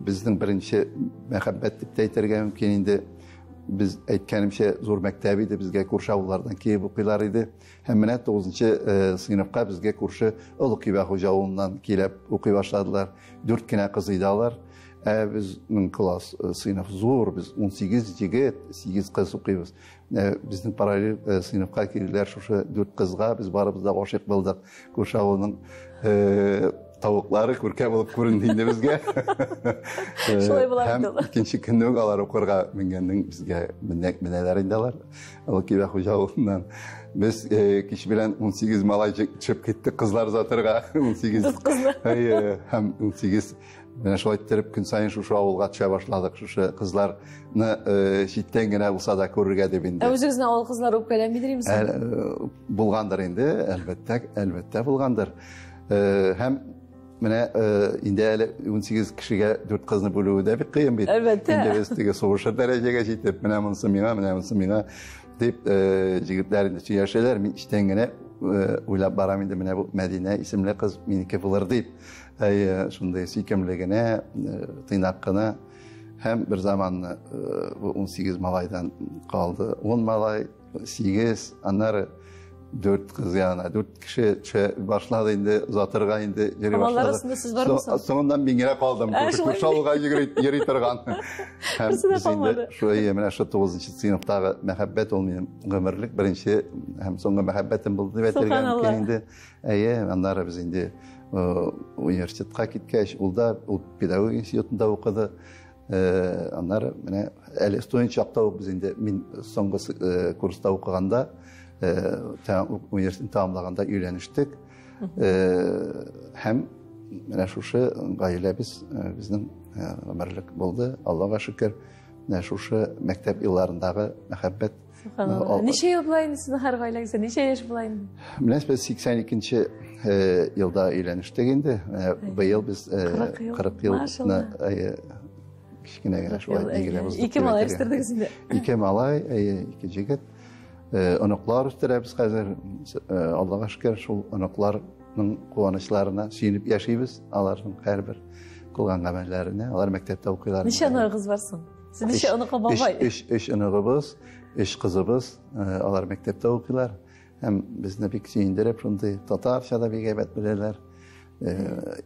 безнең беренче мәхәббәт дип тә әйтергә мөмкин инде. Без әйткәнемчә, зур мәктәп иде, безгә күрше авыллардан килеп укыйлар иде. Һәм менә 9-нчы сыйныфка безгә күрше Олы Кибәхуҗа авылыннан килеп укый башладылар. 4 кенә кыз иде алар. Ә безнең класс сыйныф зур, без 18 егет, 8 кыз укыйбыз. Безнең параллель сыйныфка килделәр шушы 4 кызга, без барыбыз да гашыйк булдык. Күрше авылның тавыклары күркә булып күренде инде безгә. Шулай була Һәм бит ул. икенче көнне үк алар укырга менгәннең безгә менәләр инде алар. Олы Кибәхуҗа авылыннан. Без кич белән 18 малай төшеп киттек кызлар озатырга. 18. Дүрт кызны. Әйе, һәм 18. Менә шулай иттереп көн саен шушы авылга төшә башладык, шушы кызларны читтән генә булса да күрергә дип инде. Ә үзегезнең авыл кызлары үпкәләмидер имсең? Булгандыр инде, әлбәттә, әлбәттә булгандыр. Һәм менә инде әле 18 кешегә 4 кызны бүлүе дә бик кыен бит. Әлбәттә. Инде без теге сугышыр дәрәҗәгә җитеп, менә монысы миңа, менә монысы миңа дип егетләр инде сөйләшәләр. Мин эчтән генә уйлап барам инде, менә бу Мәдинә исемле кыз минеке булыр дип. Әйе, шундый сөйкемле генә, тыйнак кына. Һәм бер заманны бу 18 малайдан калды. 10 малай, 8, аннары 4 кыз янына, 4 кеше төшә башлады инде, озатырга инде йөри Алар башлады. арасында сез бармы соң? Соңыннан мин генә калдым. Ә, шулай Күрше авылга йөри торган. Һәм Берсе дә без инде калмады. шулай, менә шу 9 сыйныфтагы мәхәббәт ул минем гомерлек беренче һәм соңгы мәхәббәтем булды дип әйтергә мөмкин Субханалла. инде. Әйе, аннары без инде университетка киткәч, ул да ул педагогия институтында укыды. Аннары менә әле студент чакта ук без инде мин соңгы курста укыганда, университетны тәмамлаганда өйләнештек. Һәм менә шушы гаиләбез безнең гомерлек булды. Аллага шөкер, менә шушы мәктәп елларындагы мәхәббәт. Субханалла. Ничә ел була инде сезнең һәр гаиләгездә? Ничә яшь була инде? Менә без сиксән икенче елда өйләнештек инде. Быел без 40 ел. 40 елны, Машалла. кечкенә генә шулай Кырык ел, билгеләп әйе. уздык Ике дип малай әйтергә. үстердегез инде. Ике малай, әйе, ике җегет. Оныклар үстерәбез хәзер. Аллага шөкер, шул оныкларның куанычларына сөенеп яшибез. Аларның һәрбер кылган гамәлләренә. Алар мәктәптә укыйлар. Ничә оныгыгыз бар соң? Сез ничә оныка бабай? Өч оныгыбыз, өч кызыбыз, алар мәктәптә укыйлар. Һәм безне бик сөендереп, шундый татарча да бик әйбәт беләләр.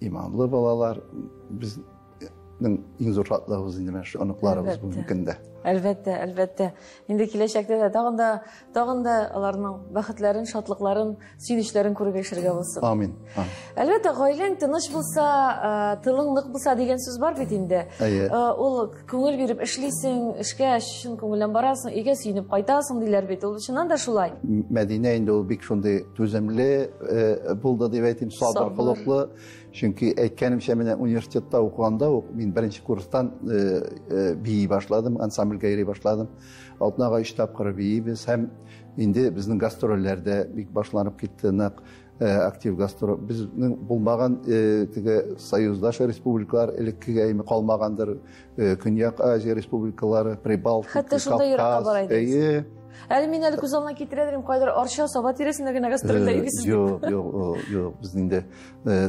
Иманлы балалар. Безнең иң зур шатлыгыбыз инде менә шу оныкларыбыз бүгенге көндә. Әлбәттә, әлбәттә. Инде киләчәктә дә тагын да аларның бәхетләрен, шатлыкларын, сөенечләрен күреп яшәргә булсын. Амин. Амин. Әлбәттә, гаиләң тыныч булса, тылың нык булса дигән сүз бар бит инде. Әйе. Ул күңел биреп эшлисең, эшкә чын күңелдән барасың, өйгә сөенеп кайтасың диләр бит. Ул чыннан да шулай. Мәдинә инде ул бик шундый түземле булды дип әйтим, сабыр Сабыр. холыклы. Чөнки әйткәнемчә, менә университетта укыганда ук мин беренче курстан бии башладым, ансамбльгә йөри башладым. Атнага 3 тапкыр биибез һәм инде безнең гастрольләр дә бик башланып китте, нык актив гастроль. Безнең булмаган теге союздаш республикалар элеккеге әйме калмагандыр, Көньяк Азия республикалары, Прибалтика, Хәтта шунда еракка бара идегез. Әйе. Әле мин әле күз алдына китерә идем, кайдыр Арча, Саба тирәсендә генә гастрольдә йөрисез. Юк, юк, юк, безнең инде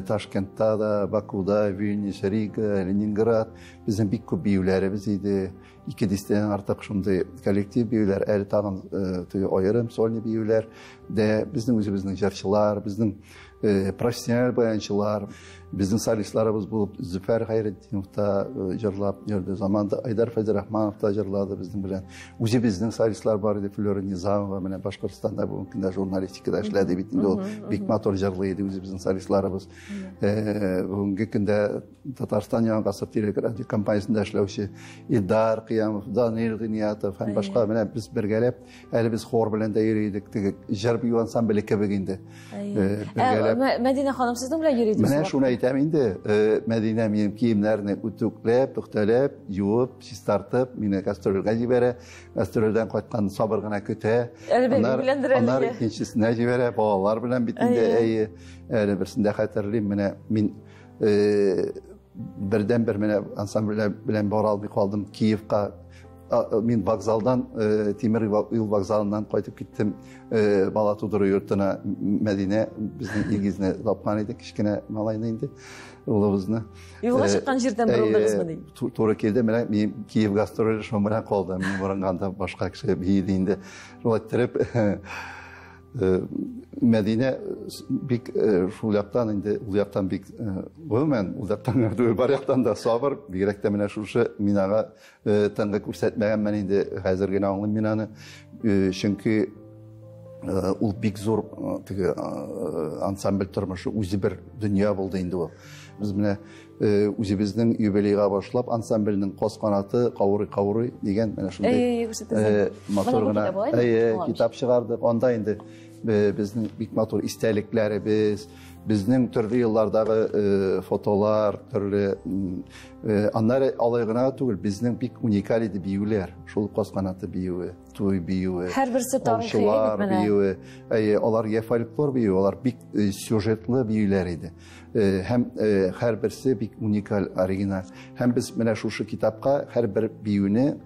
Ташкентта да, Бакуда, Вильнюс, Рига, Ленинград, безнең бик күп биюләребез иде. 2 дистәдән артык шундый коллектив биюләр, әле тагын теге аерым сольный биюләр дә, безнең үзебезнең җырчылар, безнең профессиональ баянчылар, безнең солистларыбыз булып Зөфәр Хәйретдинов та җырлап йөрде. Заманда Айдар Фәйзрахманов та җырлады безнең белән. Үзебезнең солистлар бар иде, Флера Низамова, менә Башкортстанда бүгенге көндә журналистикада эшләде бит инде ул, бик матур җырлый иде үзебезнең солистларыбыз. Бүгенге көндә Татарстан Яңа гасыр телерадио компаниясендә эшләүче Илдар Кыямов, Данил Гыйниятов һәм башка, менә без бергәләп, әле без хор белән дә йөри идек, теге җыр бию ансамбле кебек инде. Бергәләп. Мәдинә ханым сезнең белән йөри идеме? Менә шуны әйтәм инде, Мәдинә минем киемнәрне үтүкләп, пөхтәләп, юып, чистартып, мине гастрольгә җибәрә. Гастрольдән кайткан сабыр гына көтә. Аннары икенчесенә җибәрә, балалар белән бит инде, әйе. Әле берсендә хәтерлим, менә мин бердән-бер менә ансамбль белән бара алмый калдым Киевка. Мин вокзалдан, тимер юл вокзалыннан кайтып киттем бала тудыру йортына. Мәдинә безнең Илгизне тапкан иде, кечкенә малайны инде, улыбызны. Юлга чыккан җирдән борылдыгызмы ди? Туры килде, менә мин Киев гастроле шуның белән калды. Мин борынганда башка кеше биеде инде. Шулай иттереп, Мәдинә бик шул яктан инде, ул яктан бик, гомумән, ул яктан гына түгел, бар яктан да сабыр, бигрәк тә менә шушы мин аңа тынгы күрсәтмәгәнмен инде, хәзер генә аңлыйм мин аны. Чөнки ул бик зур теге ансамбль тормышы үзе бер дөнья булды инде ул. Без менә үзебезнең юбилейга башлап ансамбльнең Каз канаты каурый-каурый дигән менә шундый матур гына китап чыгардык. Анда инде безнең бик матур истәлекләребез, безнең төрле еллардагы фотолар, төрле, аннары алай гына түгел, безнең бик уникаль иде биюләр. Шул Каз канаты биюе, туй биюе, һәрберсе тарихи аучылар биюе, әйе, алар я фольклор биюе, алар бик сюжетлы биюләр иде. Һәм һәрберсе бик уникаль, оригиналь. Һәм без менә шушы китапка һәрбер биюне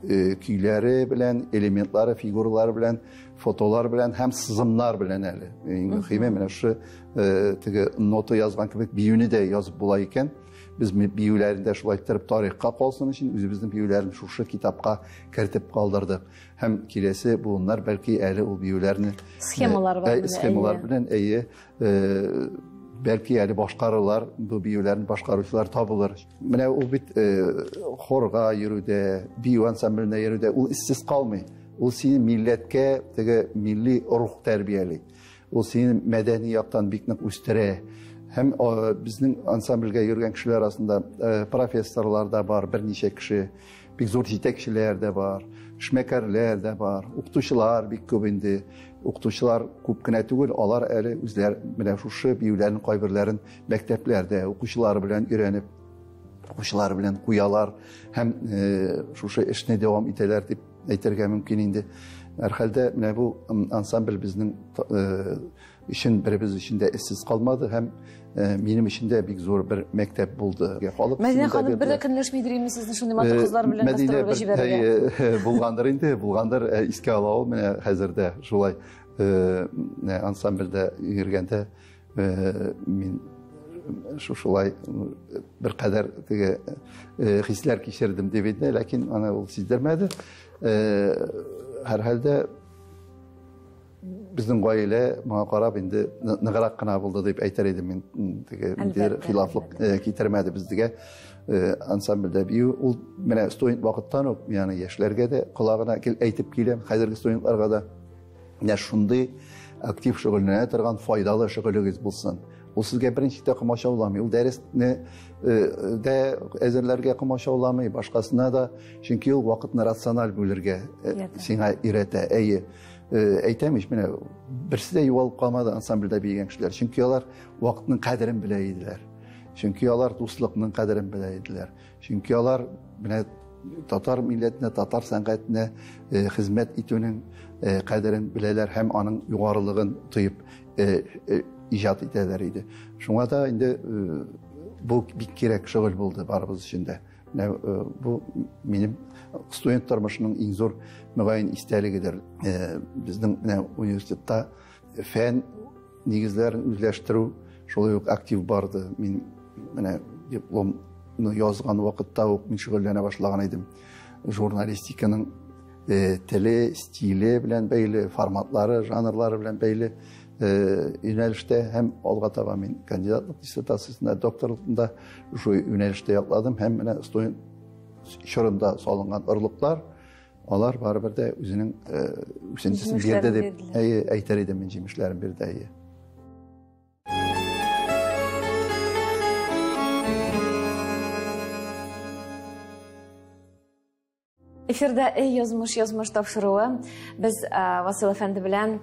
көйләре белән, элементлары, фигуралары белән, фотолар белән һәм сызымнар белән әле. Иң мөһиме менә шушы теге нота язган кебек биюне дә язып була икән. Без биюләрне дә шулай иттереп тарихка калсын өчен үзебезнең биюләрне шушы китапка кертеп калдырдык. Һәм киләсе буыннар бәлки әле ул биюләрне схемалар бар, схемалар белән, әйе, бәлки әле башкарылар, бу биюләрне башкаручылар табылыр. Менә ул бит хорга йөрүдә, бию ансамбленә йөрүдә ул эзсез калмый. Ул сине милләткә теге милли рух тәрбияли. Ул сине мәдәни яктан бик нык үстерә. Һәм безнең ансамбльгә йөргән кешеләр арасында профессорлар да бар, берничә кеше, бик зур җитәкчеләр дә бар, эшмәкәрләр дә бар, укытучылар бик күп инде. Укытучылар күп кенә түгел, алар әле үзләр менә шушы биюләрнең кайберләрен мәктәпләрдә укучылар белән өйрәнеп, укучылар белән куялар һәм шушы эшне дәвам итәләр дип әйтергә мөмкин инде. Һәрхәлдә менә бу ансамбль безнең өчен, беребез өчен дә эзсез калмады һәм минем өчен дә бик зур бер мәктәп булды. Халык Мәдинә ханым бер дә көнләшмидер инде сезне шундый матур кызлар белән гастрольгә җибәрергә. Булгандыр инде, булгандыр, искә ала ул менә хәзер дә шулай ансамбльдә йөргәндә мин шушылай бер кадәр теге хисләр кичердем дип әйтә, ләкин аны ул сиздермәде. Һәрхәлдә безнең гаилә моңа карап инде ныграк кына булды дип әйтер идем мин. Теге ниндидер хилафлык китермәде безгә. Ансамбльдә бию ул менә студент вакыттан ук, ягъни яшьләргә дә колагына әйтеп киләм, хәзерге студентларга да менә шундый актив шөгыльләнә торган файдалы шөгылегез булсын. Ул сезгә беренче дә комачауламый, ул дәресне дә әзерләргә комачауламый, башкасына да, чөнки ул вакытны рациональ бүлергә сиңа өйрәтә. Әйе. Әйтәм ич, менә берсе дә югалып калмады ансамбльдә биегән кешеләр. Чөнки алар вакытның кадерен белә иделәр. Чөнки алар дуслыкның кадерен белә иделәр. Чөнки алар менә татар милләтенә, татар сәнгатенә хезмәт итүнең кадерен беләләр һәм аның югарылыгын тоеп иҗат итәләр иде. Шуңа да инде бу бик кирәк шөгыль булды барыбыз өчен дә. Менә бу минем студент тормышының иң зур мөгаен истәлегедер. Безнең менә университетта фән нигезләрен үзләштерү шулай ук актив барды. Мин менә дипломны язган вакытта ук мин шөгыльләнә башлаган идем. Журналистиканың теле, стиле белән бәйле, форматлары, жанрлары белән бәйле юнәлештә һәм алга таба мин кандидатлык диссертациясендә, докторлыкта шул юнәлештә якладым һәм менә студент чорында салынган орлыклар, алар барыбер дә үзенең үсентесен бирде дип әйтер идем мин, җимешләрен бирде. Әйе. Эфирда «Эй, язмыш, язмыш» тапшыруы. Без Васил әфәнде белән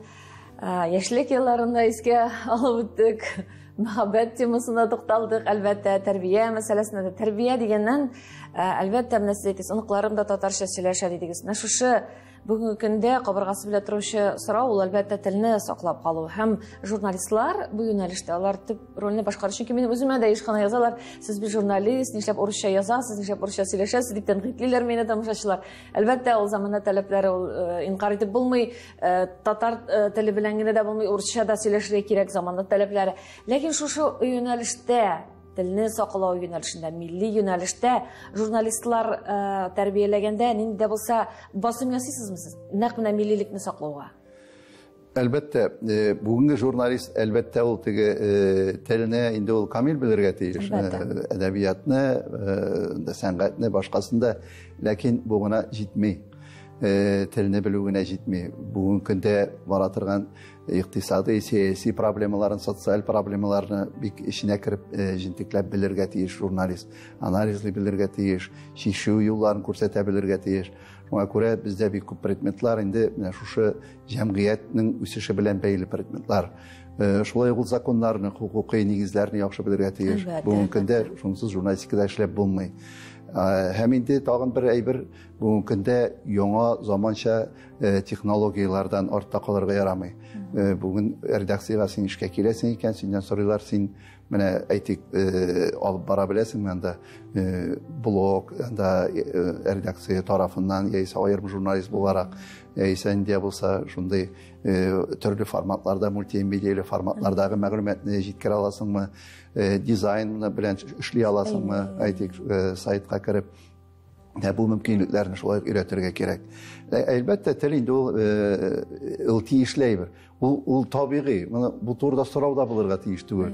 яшьлек елларында искә алып үттек. Мәхәббәт темасына тукталдык, әлбәттә, тәрбия мәсьәләсенә дә. Тәрбия дигәннән, әлбәттә, менә сез әйтәсез, оныкларым да татарча сөйләшә дидегез. Менә шушы бүгенге көндә кабыргасы белән торучы сорау ул, әлбәттә, телне саклап калу. Һәм журналистлар бу юнәлештә алар төп рольне башкара. Чөнки минем үземә дә еш кына язалар, сез бит журналист, нишләп урысча язасыз, нишләп урысча сөйләшәсез дип тәнкыйтьлиләр мине тамашачылар. Әлбәттә, ул замана таләпләре ул инкар итеп булмый, татар теле белән генә дә булмый, урысча да сөйләшергә кирәк замана таләпләре. Ләкин шушы юнәлештә, телне саклау юнәлешендә, милли юнәлештә журналистлар тәрбияләгәндә нинди дә булса басым ясыйсызмы сез? Нәкъ менә миллилекне саклауга. Әлбәттә, бүгенге журналист әлбәттә ул теге телене инде ул камил белергә тиеш. Әдәбиятны, сәнгатьне, башкасын да, ләкин бу гына җитми. Телне белү генә җитми. Бүгенге көндә бара торган икътисади, сәяси проблемаларын, социаль проблемаларны бик эченә кереп җентекләп белергә тиеш журналист, анализлый белергә тиеш, чишү юлларын күрсәтә белергә тиеш. Шуңа күрә бездә бик күп предметлар инде менә шушы җәмгыятьнең үсеше белән бәйле предметлар. Шулай ук законнарны, хукукый нигезләрне яхшы белергә тиеш. Бүгенге көндә шунсыз журналистикада эшләп булмый. Һәм инде тагын бер әйбер, бүгенге көндә яңа заманча технологияләрдән артта калырга ярамый. Бүген редакциягә син эшкә киләсең икән, синнән сорыйлар, син менә әйтик, алып бара беләсеңме анда блог, анда редакция тарафыннан, яисә аерым журналист буларак, яисә инде булса шундый төрле форматларда, мультимедияле форматлардагы мәгълүматны җиткерә аласыңмы, дизайн белән эшли аласыңмы, әйтик, сайтка кереп. Бу мөмкинлекләрне шулай ук өйрәтергә кирәк. Әлбәттә, тел инде ул тиешле әйбер. Ул табигый. Моны бу турыда сорау да булырга тиеш түгел.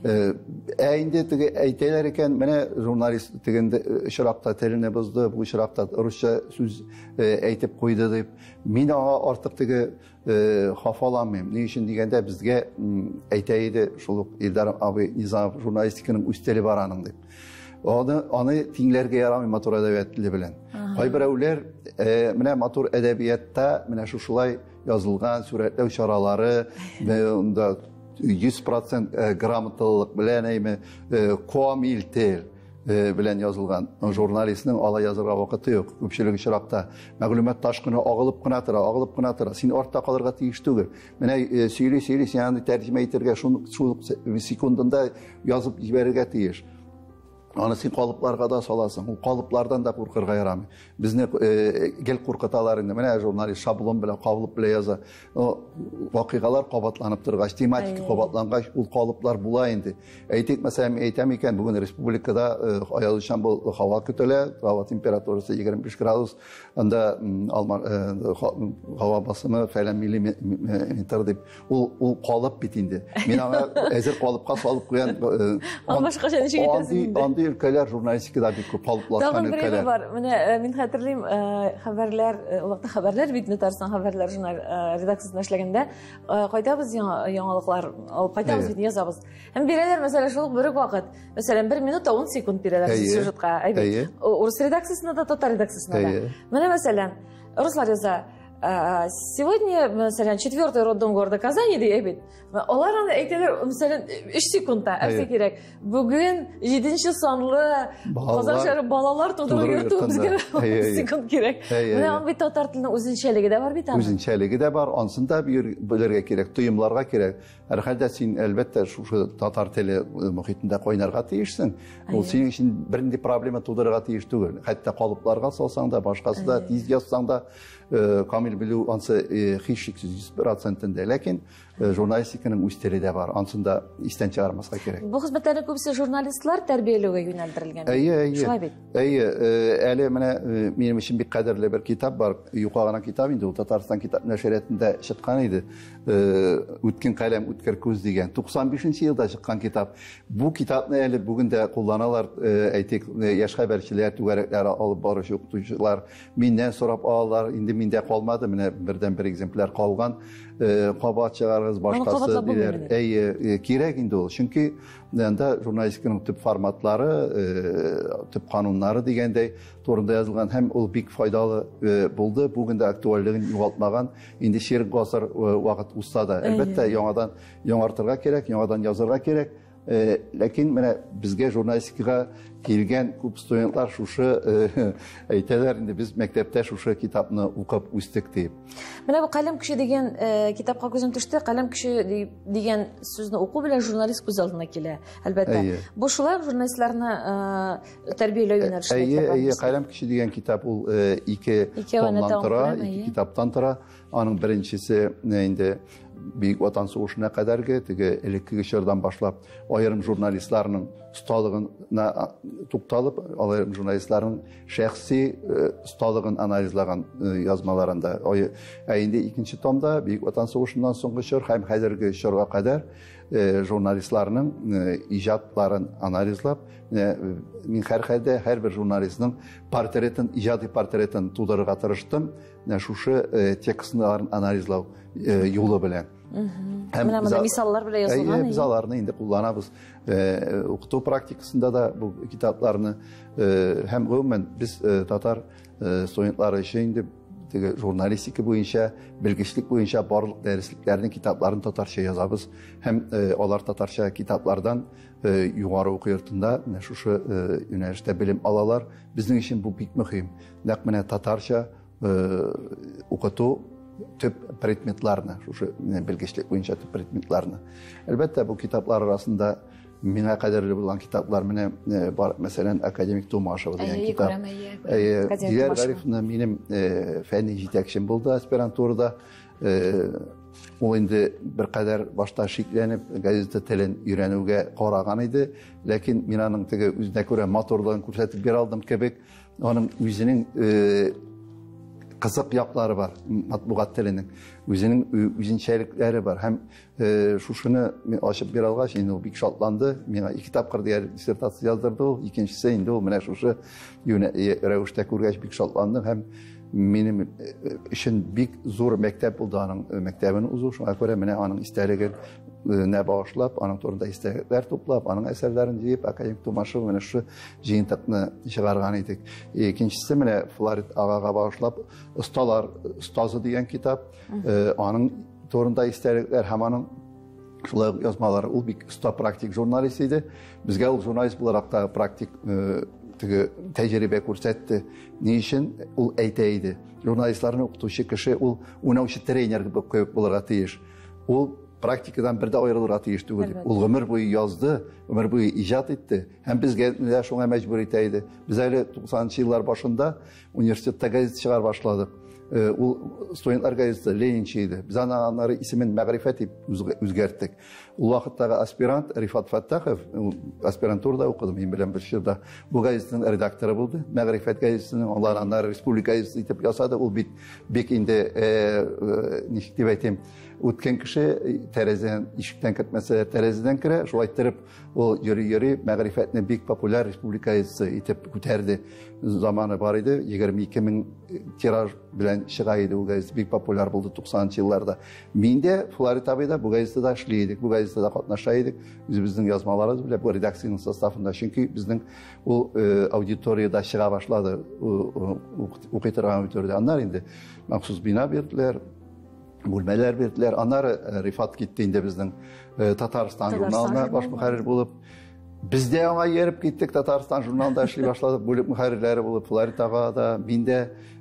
Ә инде теге әйтәләр икән, менә журналист тегенде очракта телене бозды, бу очракта русча сүз әйтеп куйды дип, мин аңа артык теге хафаланмыйм. Ни өчен дигәндә, безгә әйтә иде шул ук Илдар абый Низамов, журналистиканың үз теле бар аның дип. Аны тиңләргә ярамый матур әдәбият теле белән. Кайберәүләр менә матур әдәбиятта менә шушылай язылган сурәтләү чаралары, анда 100% грамоталылык белән, әйме, камил тел белән язылган. Журналистның алай язырга вакыты юк. Күпчелек очракта мәгълүмат ташкыны агылып кына тора, агылып кына тора. Син артта калырга тиеш түгел. Менә сөйли-сөйли син аны тәрҗемә итәргә шул секундында язып җибәрергә тиеш. Аны син калыпларга да саласың. Ул калыплардан да куркырга ярамый. Безне гел куркыталар инде. Менә журналист шаблон белән, калып белән яза. Вакыйгалар кабатланып торгач, тематика кабатлангач, ул калыплар була инде. Әйтик, мәсәлән, әйтәм икән, бүген республикада аязучан һава көтелә, һава температурасы 25 градус, анда һава басымы фәлән миллиметр дип. Ул калып бит инде. Мин аңа әзер калыпка салып куян. Башкача ничек итәсең инде? Андый өлкәләр журналистикада бик күп калыплашкан өлкәләр. Бар. Менә мин хәтерлим, хәбәрләр, ул вакытта хәбәрләр бит, Татарстан хәбәрләр журнал редакциясендә эшләгәндә, кайтабыз яңалыклар алып кайтабыз бит, язабыз. Һәм бирәләр, мәсәлән, шул бер үк вакыт. Мәсәлән, 1 минут 10 секунд бирәләр сюжетка. Урыс редакциясендә дә, татар редакциясендә дә. Менә мәсәлән, руслар яза, Сегодня, мәсәлән, четвертый роддом города Казани дия бит. Алар аны әйтәләр, мәсәлән, 3 секундта, нәрсә кирәк. Бүген 7 санлы Казан шәһәре балалар тудыру йорты безгә секунд кирәк. Менә аның бит татар теленең үзенчәлеге дә бар бит аның. Үзенчәлеге дә бар, ансын да белергә кирәк, тоемларга кирәк. Һәрхәлдә син, әлбәттә, шушы татар теле мохитендә кайнарга тиешсең. Ул синең өчен бернинди проблема тудырырга тиеш түгел. Хәтта калыпларга салсаң да, башкасы да, тиз язсаң да, камил белү ансы һичшиксез 100%-ндә. Ләкин журналистиканың үз теле дә бар. Ансын да истән чыгармаска кирәк. Бу хезмәтләрнең күбесе журналистлар тәрбияләүгә юнәлдерелгән. Әйе, әйе. Шулай бит. Әйе, әле менә минем өчен бик кадерле бер китап бар. Юка гына китап инде ул, Татарстан китап нәшриятында чыккан иде. Үткен каләм, үткер күз дигән 95 елда чыккан китап. Бу китапны әле бүген дә кулланалар, әйтик, яшь хәбәрчеләр, түгәрәкләр алып баручы укытучылар миннән сорап алалар. Инде миндә калмады, менә бердән бер экземпляр калган. Кабат чыгарыгыз, башкасы диләр. Әйе, кирәк инде ул. Чөнки анда журналистиканың төп форматлары, төп кануннары дигәндәй турында язылган һәм ул бик файдалы булды. Бүген дә актуальлеген югалтмаган. Инде чирек гасыр вакыт узса да, әлбәттә, яңадан яңартырга кирәк, яңадан язырга кирәк. Ләкин менә безгә журналистикага килгән күп студентлар шушы әйтәләр, инде без мәктәптә шушы китапны укып үстек дип. Менә бу Каләм көче дигән китапка күзем төште. Каләм көче дигән сүзне уку белән журналист күз алдына килә, әлбәттә. Бу шулай ук журналистларны тәрбияләү юнәлешендә. Әйе, әйе, Каләм көче дигән китап ул ике томнан тора, ике китаптан тора. Аның беренчесе инде Бөек Ватан сугышына кадәрге, теге элеккеге чордан башлап аерым журналистларның осталыгына тукталып, аерым журналистларның шәхси осталыгын анализлаган язмаларында. Ә инде икенче томда Бөек Ватан сугышыннан соңгы чор һәм хәзерге чорга кадәр журналистларның иҗатларын анализлап, мин һәрхәлдә һәрбер журналистның портретын, иҗади портретын тудырырга тырыштым. Менә шушы текстларын анализлау юлы белән. Менә монда мисаллар белән язылган. Әйе, без аларны инде кулланабыз. Укыту практикасында да бу китапларны һәм гомумән без татар студентлары өчен инде теге журналистика буенча, белгечлек буенча барлык дәреслекләрнең китапларын татарча язабыз һәм алар татарча китаплардан югары уку йортында менә шушы юнәлештә белем алалар. Безнең өчен бу бик мөһим. Нәкъ менә татарча укыту төп предметларны, шушы белгечлек буенча төп предметларны. Әлбәттә, бу китаплар арасында миңа кадерле булган китаплар менә бар, мәсәлән, Академик Тумашева дигән китап. Диләр Гарифовна минем фәнни җитәкчем булды аспирантурада. Ул инде беркадәр башта шикләнеп газета телен өйрәнүгә караган иде, ләкин мин аның теге үзенә күрә матурлыгын күрсәтеп бирә алдым кебек. Аның үзенең кызык яклары бар, матбугат теленең үзенең үзенчәлекләре бар. Һәм шушыны мин ачып бирә алгач, инде ул бик шатланды. Миңа ике тапкыр диярлек диссертация яздырды ул. Икенчесе инде ул менә шушы рәвештә күргәч бик шатландым һәм минем өчен бик зур мәктәп булды аның мәктәбен узу. Шуңа күрә менә аның истәлегенә багышлап, аның турында истәлекләр туплап, аның әсәрләрен җыеп, Академик Тумашева менә шушы җыентыкны чыгарган идек. Икенчесе менә Флорид агага багышлап Осталар остазы дигән китап, аның турында истәлекләр һәм аның шулай ук язмалары. Ул бик оста практик журналист иде. Безгә ул журналист буларак та практик теге тәҗрибә күрсәтте. Ни өчен ул әйтә иде? Журналистларны укытучы кеше ул уйнаучы тренер кебек булырга тиеш. Ул практикадан бер дә аерылырга тиеш түгел. Ул гомер буе язды, гомер буе иҗат итте һәм безгә дә шуңа мәҗбүр итә иде. Без әле 90 еллар башында университетта газета чыгара башладык. Ул студентлар газетасы Ленинчы иде. Без аны аннары исемен Мәгърифәт дип үзгәрттек. Ул вакыттагы аспирант Рифат Фәттахов, ул аспирантурада укыды, мин белән бер чорда. Бу газетаның редакторы булды. Мәгърифәт газетасының, алар аннары республика газетасы итеп ясады. Ул бит бик инде, ничек дип әйтим, Үткән кеше тәрәзәдән, ишектән кертмәсә, тәрәзәдән керә. Шулай иттереп ул йөри-йөри Мәгърифәтне бик популяр республика газетасы итеп күтәрде. Заманы бар иде, 22 мең тираж белән чыга иде ул газета, бик популяр булды 90 елларда. Мин дә, Фларит абый да бу газетада эшли идек, бу газетада катнаша идек. Үзебезнең язмаларыбыз белән бу редакциянең составында, чөнки безнең ул аудиторияда чыга башлады, укый торган аудиторияда. Аннары инде махсус бина бирделәр, бүлмәләр бирделәр. Аннары Рифат китте инде безнең Татарстан журналына баш мөхәррир булып. Без дә аңа ияреп киттек, Татарстан журналында эшли башладык, бүлек мөхәррирләре булып, Фларит ага да, мин дә,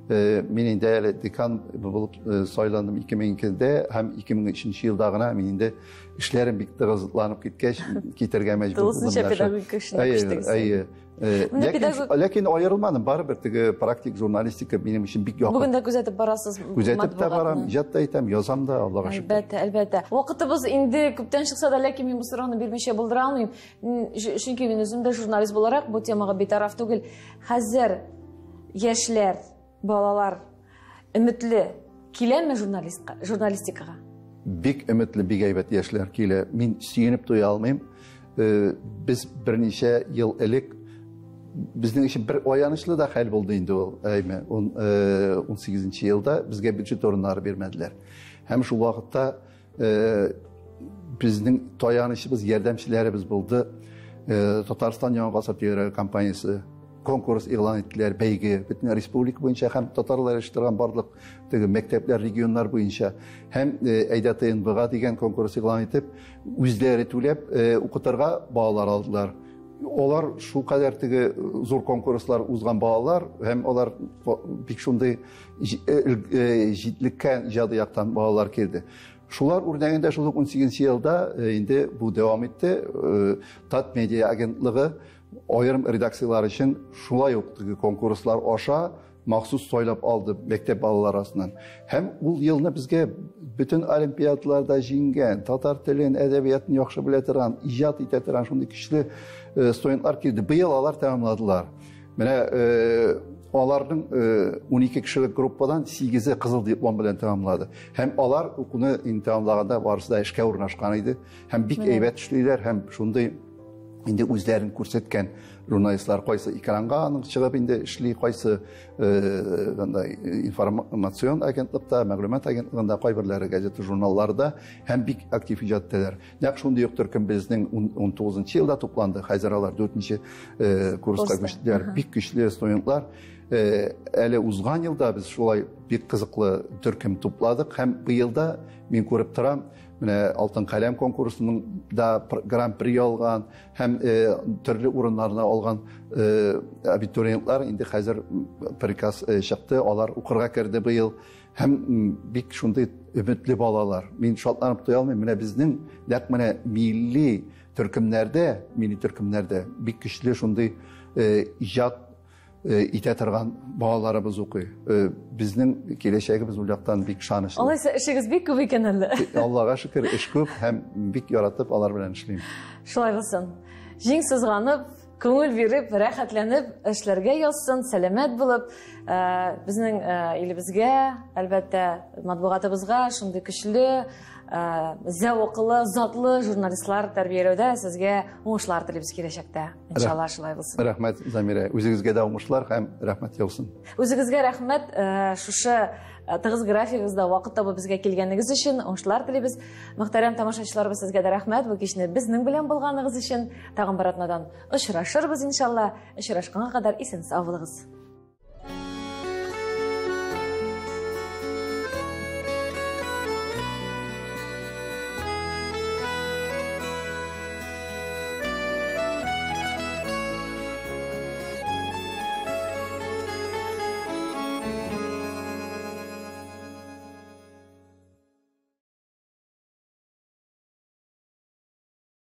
мин инде әле декан булып сайландым 2002-дә һәм 2003 елда гына мин инде эшләрем бик тыгызланып киткәч, китәргә мәҗбүр булдым. Тулысынча педагогика эшенә күчтегез. Әйе. Ләкин аерылмадым, барыбер теге практик журналистика минем өчен бик якын. Бүген дә күзәтеп барасыз. Күзәтеп тә барам, иҗат та итәм, язам да, Аллага шөкер. Әлбәттә, әлбәттә. Вакытыбыз инде күптән чыкса да, ләкин мин бу сорауны бирмичә булдыра алмыйм. Чөнки мин үзем дә журналист буларак бу темага битараф түгел. Хәзер яшьләр, балалар өметле киләме журналистикага? Бик өметле, бик әйбәт яшьләр килә. Мин сөенеп туя алмыйм. Без берничә ел элек безнең өчен бер аянычлы да хәл булды инде ул. Әйме, 18 елда безгә бюджет урыннары бирмәделәр. Һәм шул вакытта безнең таянычыбыз, ярдәмчеләребез булды. Татарстан яңа гасыр телерадиокомпаниясе конкурс игълан иттеләр, бәйге бөтен республика буенча һәм татарлар яши торган барлык теге мәктәпләр, регионнар буенча һәм Әйдә ТНВга дигән конкурс игълан итеп, үзләре түләп укытырга балалар алдылар. Алар шул кадәр теге зур конкурслар узган балалар һәм алар бик шундый җитлеккән иҗади яктан балалар килде. Шулар үрнәгендә шул ук 18 елда инде бу дәвам итте. Татмедиа агентлыгы аерым редакцияләр өчен шулай ук теге конкурслар аша махсус сайлап алды мәктәп балалары арасыннан. Һәм ул елны безгә бөтен олимпиадаларда җиңгән, татар телен, әдәбиятын яхшы белә торган, иҗат итә торган шундый көчле студентлар килде. Быел алар тәмамладылар. Менә аларның 12 кешелек группадан 8-е кызыл диплом белән тәмамлады. Һәм алар укуны тәмамлаганда барысы да эшкә урнашкан иде. Һәм бик әйбәт эшлиләр һәм шундый инде үзләрен күрсәткән журналистлар кайсы экранга аның чыгып инде эшли, кайсы информацион агентлыкта, мәгълүмат агентлыгында, кайберләре газета, журналларда һәм бик актив иҗат итәләр. Нәкъ шундый ук төркем безнең 19 елда тупланды. Хәзер алар 4нче курска күчтеләр. Бик көчле студентлар. Әле узган елда без шулай бик кызыклы төркем тупладык һәм быел да мин күреп торам, менә Алтын каләм конкурсының да гран-при алган һәм төрле урыннарны алган абитуриентлар инде хәзер приказ чыкты, алар укырга керде быел һәм бик шундый өметле балалар. Мин шатланып туя алмыйм. Менә безнең нәкъ менә милли төркемнәрдә бик көчле шундый иҗат итә торган балаларыбыз укый. Безнең киләчәгебез ул яктан бик ышанычлы. Алайса эшегез бик күп икән әле. Аллага шөкер, эш күп һәм бик яратып алар белән эшлим. Шулай булсын. Җиң сызганып, күңел биреп, рәхәтләнеп эшләргә язсын, сәламәт булып, безнең илебезгә, әлбәттә, матбугатыбызга шундый көчле, зәвыклы, затлы журналистлар тәрбияләүдә сезгә уңышлар телибез киләчәктә. Иншалла шулай булсын. Рәхмәт, Замирә. Үзегезгә дә уңышлар һәм рәхмәт яусын. Үзегезгә рәхмәт, шушы тыгыз графигыгызда вакыт табып безгә килгәнегез өчен уңышлар телибез. Мөхтәрәм тамашачыларыбыз, сезгә дә рәхмәт бу кичне безнең белән булганыгыз өчен. Тагын бер атнадан очрашырбыз иншалла. Очрашканга кадәр исән сау булыгыз.